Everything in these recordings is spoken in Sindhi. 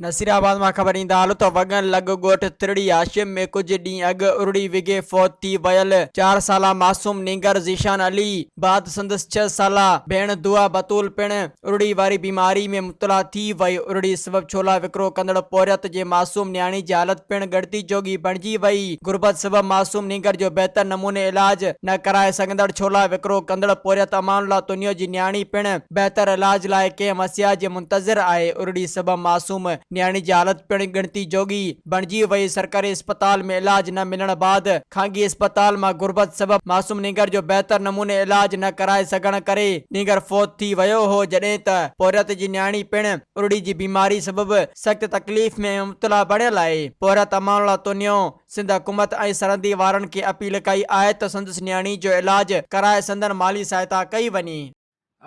نصيرآباد مان خبر ڏيندا هلو ته وڳڻ لڳ ڳوٺ ترڙي هاشم ۾ ڪجهه ڏينهن اڳ ارڙي وگهي فوت ٿي ويل چار سالا معصوم نينگر ذيشان علي بعد سندس ڇهه سالا ڀيڻ دعا بتول پڻ ارڙي واري بيماري ۾ مبتلا ٿي وئي، ارڙي سبب ڇولا وڪرو ڪندڙ پورهيت جي معصوم نياڻي جي حالت پڻ ڳڻتي جوڳي بڻجي وئي، غربت سبب معصوم نينگر جو بهتر نموني علاج نه ڪرائي سگهندڙ ڇولا وڪرو ڪندڙ پورهيت امان الله تنيو جي نياڻي پڻ بهتر علاج لاء ڪنهن مسيحا جي منتظر آهي، ارڙي سبب معصوم نياڻي جي حالت پڻ ڳڻتي جوڳي بڻجي وئي، سرڪاري اسپتال ۾ علاج نه ملڻ بعد خانگي اسپتال مان غربت سبب معصوم نينگر جو بهتر نموني علاج نه ڪرائي سگهڻ ڪري نينگر فوت ٿي ويو هو، جڏهن ته پورهيت جي نياڻي پڻ ارڙي جي بيماري سبب سخت تڪليف ۾ مبتلا بڻيل آهي، پورهيت امان الله تنيو سنڌ حڪومت ۽ سرندي وارن کي اپيل ڪئي آهي ته سندس نياڻي جو علاج ڪرائي سندن مالي سهائتا ڪئي وڃي.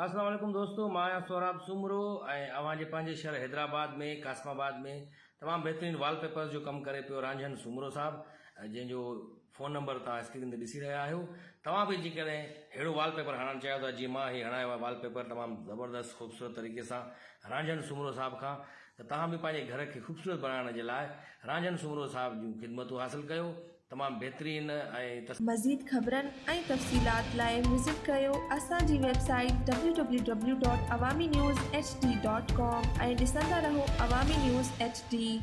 السلام عليڪم دوستو مان آهيان سهراب سومرو ۽ اوهان جي پنهنجي شهر حيدرآباد ۾ قاسم آباد ۾ تمام بهترين وال پيپرز جو ڪم ڪري پيو رانجهن سومرو صاحب جنهن جو فون نمبر توهان اسڪرين تي ڏسي رهيا آهيو توهان به جيڪڏهن ههڙو وال پيپر هڻائڻ چاهيو ٿا جيئن مان هي هڻايو آهي وال پيپر تمام زبردست خوبصورت طريقي سان رانجهن سومرو صاحب کان ته توهان به پنهنجي گهر کي خوبصورت بڻائڻ جي لاء رانجهن سومرو صاحب جون خدمتون حاصل ڪيو تمام بهترين ۽. مزيد خبرن ۽ تفصيلات لاء وزٽ ڪريو اسان جي website W W W dot Awami news H D dot com ۽ ڏسندا رهو عوامي نيوز ايڇ ڊي.